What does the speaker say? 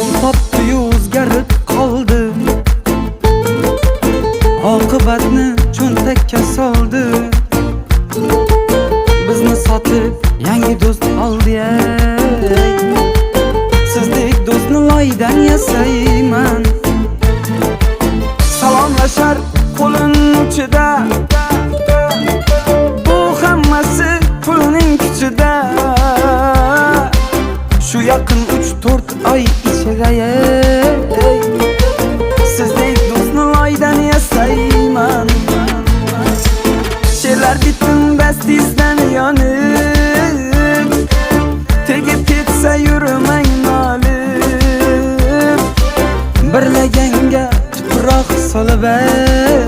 Pul topdi-yu o'zgarib qoldi, oqibatni cho'ntakka soldi. Bizni sotib yangi do'st oldi ey. Sizdek do'stni loydan yasayman. Salomlashar qo'lin uchida, bu hammasi pulning kuchida. Shu yaqin 3-4 oy ichida ey, Sizdek do'stni loydan yasayman. She'rlar bitdim dastingizdan yonib, tegib ketsa yurmang nolib. Bir laganga tuproq solib ey.